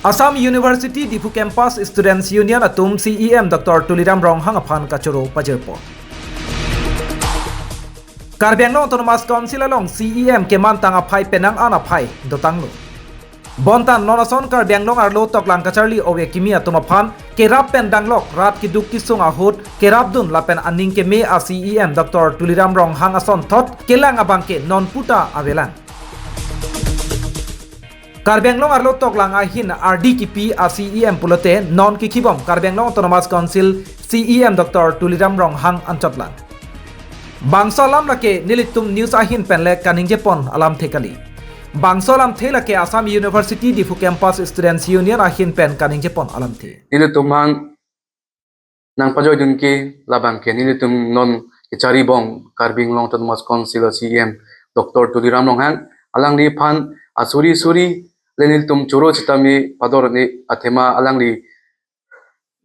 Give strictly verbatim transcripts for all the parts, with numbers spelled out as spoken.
Assam University Diphu Campus Students Union atum C E M Doctor Tuliram Ronghang aphan kachoro pajirpo. Karbi Anglong Autonomous Council along C E M kemantang aphai penang an aphai dotanglo. Bonta non ason Karbi Anglong arlo toklang kacharli ove kimi atum aphan kerap pen danglok rat keduk kesung ahut kerapdun lapen aning keme a C E M Doctor Tuliram Ronghang asonthot kelang abangke non puta avelang. Karbi Anglong arlo toklang ahin ardi kipi a C E M pulote non kikhibom Karbi Anglong Autonomous Council C E M Doctor Tuliram Ronghang anchotlang. Bangso alam lake nelitum news ahin pen le kaningjepon alamthe kali. Bangso alamthe lake Assam University Diphu Campus Students Union ahin pen kaningjepon alamthe. Nelitum aphan nangpajoidun ke labangke nelitum non kecharibom Karbi Anglong Autonomous Council C E M Doctor Tuliram Ronghang alangliphan asuri suri le nelitum choro sitame pador ne athema alangli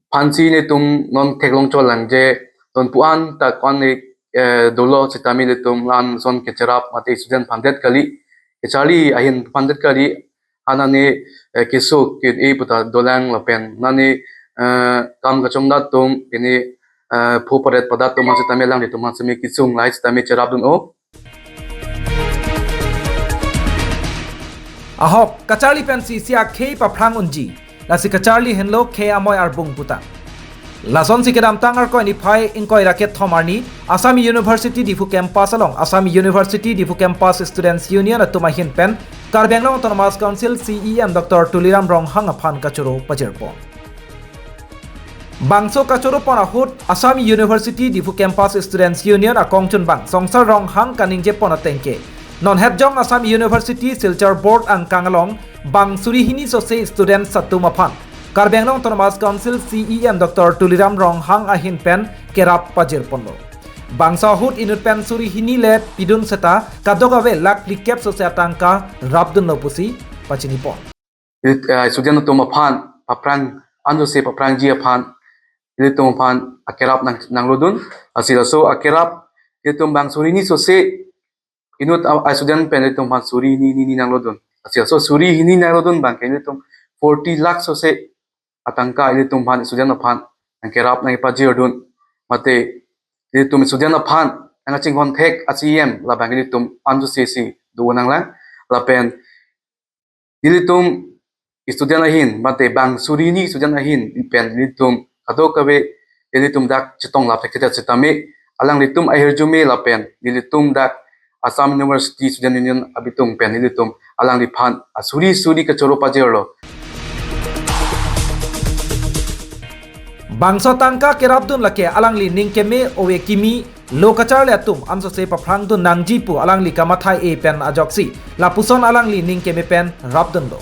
aphansi nelitum non theklong cholang je non pu-an ta ko-an ne, eh, dolo sitame nelitum la-an ason kecherap mate student aphan det kali, kecharli ahin aphan det kali, ha nani, eh, kesung ke-e puta dolang lapen nani, eh, kam kachongdat atum pini, eh, phu paret padat atum sitame alanglitum aphan semi kesung lahai sitame cherapdun-o. Ahok kacharli pensi isi akhei paphrang unji. Lasi kacharli henlo khei amoi arbung puta. Lasonsi kedamtang Arkoi niphai ingkoi ra kethom arni Assam University Diphu Campus along Assam University Diphu Campus Students Union atum ahin pen Karbi Anglong Autonomous Council C E M Doctor Tuliram Ronghang aphan kachoro pajirpo. Bangso kachoropon ahut Assam University Diphu Campus Students Union akongchunbang Songsar Ronghang kaningjepon atengke, non hetjong Assam University Silchar Board angkang along bang suri hini sose students atum aphan Karbi Anglong Autonomous Council C E M Doctor Tuliram Ronghang ahin pen kerap pajirponlo. Bangso ahut inut pen suri hini le pidun seta kadokave lakh phlikep sose atangka rapdunlo pusi pachinipon. Student atum aphan paphrang, ansose paphrangji aphan ilitum aphan akerap nang nanglodun. Lasi laso akerap ilitum bang suri hini sose inut a student pen ilitum aphan suri hini hini nanglodun. Lasi laso suri hini nanglodun abangke ilitum forty lakh sose atangka ilitum aphan student aphan nangkerap nangpajirdun. Mate ilitum student aphan nangchinghon thek a C E M labang ilitum ansose si do nanglang. Lapen nelitum student ahin mate bang suri hini student ahin pen nelitum kadokave nelitum dak chetong lap thekthedet sitame alanglitum ahirjume lapen nelitum dak Assam University Student Union abitung pen nelitum alangliphan asuri suri kachoro pajirlo. Bangso tangka kerapdun lake alangli ning keme ove kimi lo kacharli atum ansose paphrangdun nangji pu alangli kamathai-e pen ajoksi lapuson alangli ning keme pen rapdunlo.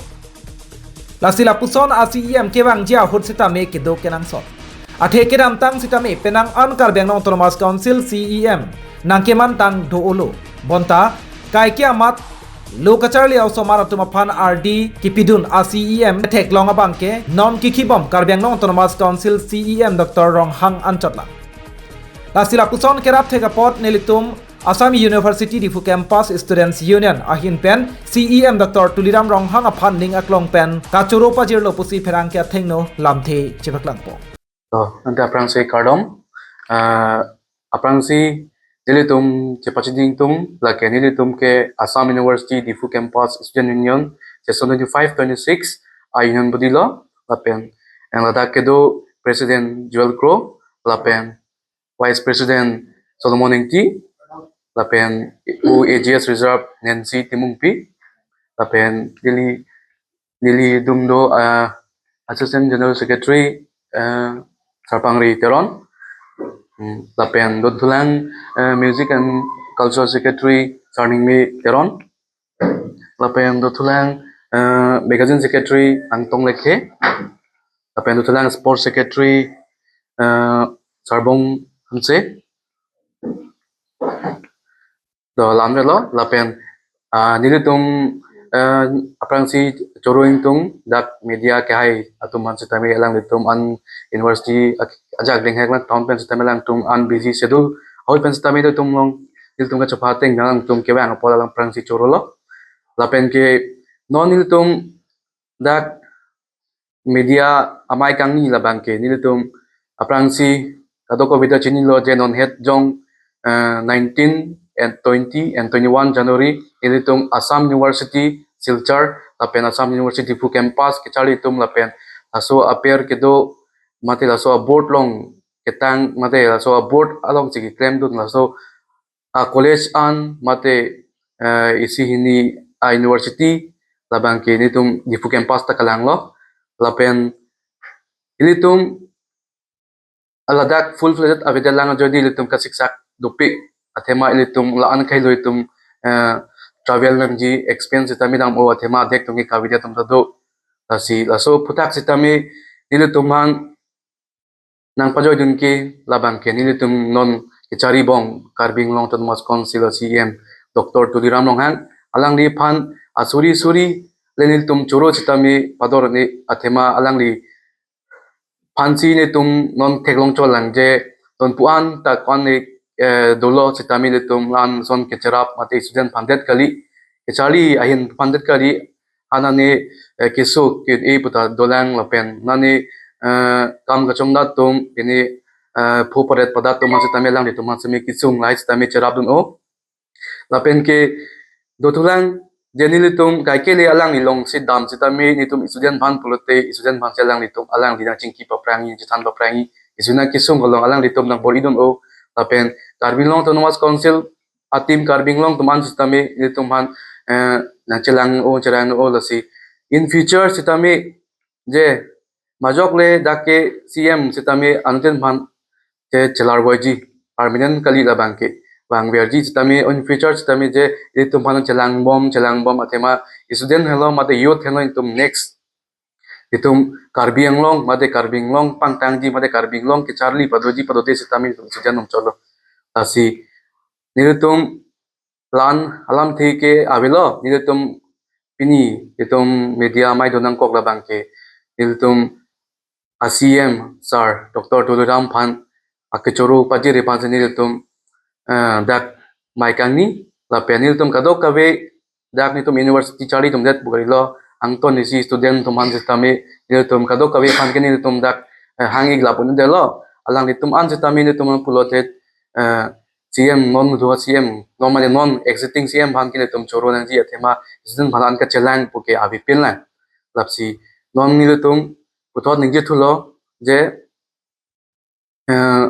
Lasi lapuson a C E M kevangji ahut sitame kedo kenangsot. Athe kedamtang sitame penang an Karbi Anglong Autonomous Council C E M nangkemantang do-olo. Bonta kaike amat lo kacharli a-osomar atum aphan ardi kipidun a C E M theklong abangke non kikhibom Karbi Anglong Autonomous Council C E M Doctor Ronghang anchotlang. Lasi lapuson kerap thek apot nelitum Assam University Diphu Campus Students Union ahin pen C E M Doctor Tuliram Ronghang aphan ning aklong pen kachoro pajirlo pusi pherangke athengno lamthe chepaklangpo. To, ante aphrangsi kardom. Ah, aphrangsi nelitum chepachini ingtung, lake nelitum ke Assam University Diphu Campus Student Union, session twenty-five twenty-six a-union body lo, lapen yang ladak kedo President Joel Kro, lapen Vice President Solomon Engti, lapen pu A G S Reserve Nancy Timungpi, lapen neli, neli dungdo, ah, Assistant General Secretary, ah, Sarpangri Teron, hmm, lapen dothulang, ah, Music and Cultural Secretary Sarningme Teron, lapen dothulang, ah, Magazine Secretary Angtong Lekhe, lapen dothulang Sports Secretary, ah, Sarbong Hanse. Do lamre lo, lapen, ah, nelitum, ah, aphrangsi choro ingtung dak media kehai atum aphan sitame alanglitum an university ak-, ajak dinghek lang town pen sitame alangtum an busy schedule ahoi pen sitame nelitum along nelitum kachepateng alangtum kevang apot alang aphrangsi choro lo. Lapen ke non nelitum dak media amei kangni labang ke nelitum aphrangsi kadokave ta chinilo je non het jong, eh, nineteen and twenty and twenty-one January nelitum Assam University Silchar lapen Assam University Diphu campus kecharli atum lapen laso aper kedo mate laso aboard along ketang mate laso aboard alongsi keklemdun laso a college an mate, eh, isi hini a university labang ke nelitum Diphu campus ta kalanglo lapen ilitum ladak full fledged avedet lang ajoine ilitum kasiksak dopik athema ilitum la-an kailo itum, eh, travel nangji expense sitame dam-o athema adek tongke kavide atum ta do. Lasi laso aphuthak sitame nelitum aphan nangpajoidun ke labang ke nelitum non kecharibom Karbi Anglong Autonomous Council a C E M Doctor Tuliram Ronghang alangliphan asuri suri le nelitum choro sitame pador ne athema alangli aphansi nelitum non theklong cholang je non pu-an ta ko-an ne, eh, dolo sitame nelitum la-an ason kecherap mate student aphan det kali kecharli ahin aphan det kali, ha nani, eh, keso ke-e puta dolang lapen nani, eh, kam kachongdat atum pini, eh, phu paret padat atum sitame alanglitum sitame kesung lahai sitame cherapdun-o. Lapen ke dothulang je nelitum kaike le alangli alongsi dam sitame nelitum student aphan pulote student aphansi alanglitum alangli nangchingki paphrangji chethan paphrangji student akesung along alanglitum nangbor-idun-o lapen Karbi Anglong Autonomous Council a team Karbi Anglong atum an sitame nelitum aphan, eh, nangchelang-o cherang-o lasi in future sitame je majok le dak ke C E M sitame anuttin aphan je chelarvoiji permanent kali labang ke vangverji sitame in future sitame je nelitum aphan chelangbom chelangbom athema student henlo mate youth henlo itum next itum Karbi Anglong mate Karbi Anglong pangtangji mate Karbi Anglong kecharli padoji padote sitame itum student atum cholo. Lasi nelitum la-an alamthe ke avelo nelitum pini itum media amei do nangkok labang ke nelitum a C E M sir Doctor Tuliram aphan akechoro pajir aphansi nelitum, eh, dak mei kangni lapen nelitum kadokave dak nelitum university charli atum det pu kalilo angton isi student atum aphan sitame nelitum kadokave aphan ke nelitum dak, eh, hang-ik lapu-un detlo alanglitum an sitame nelitum an pulote, eh, C E M non do C E M non mane non existing C E M aphan ke nelitum choro nangji athema student aphan an kachelang pu ke avepin lang. Lasi non nelitum puthot ningjithulo je, eh,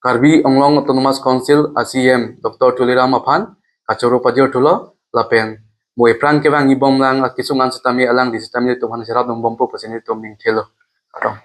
Karbi Anglong Autonomous Council a C E M Doctor Tuliram aphan kachoro pajirthulo lapen mo aphrang kevangbomlang akesung an sitame alangli sitame nelitum aphan cherapdunbompo pusi nelitum ningthelo. Kardom.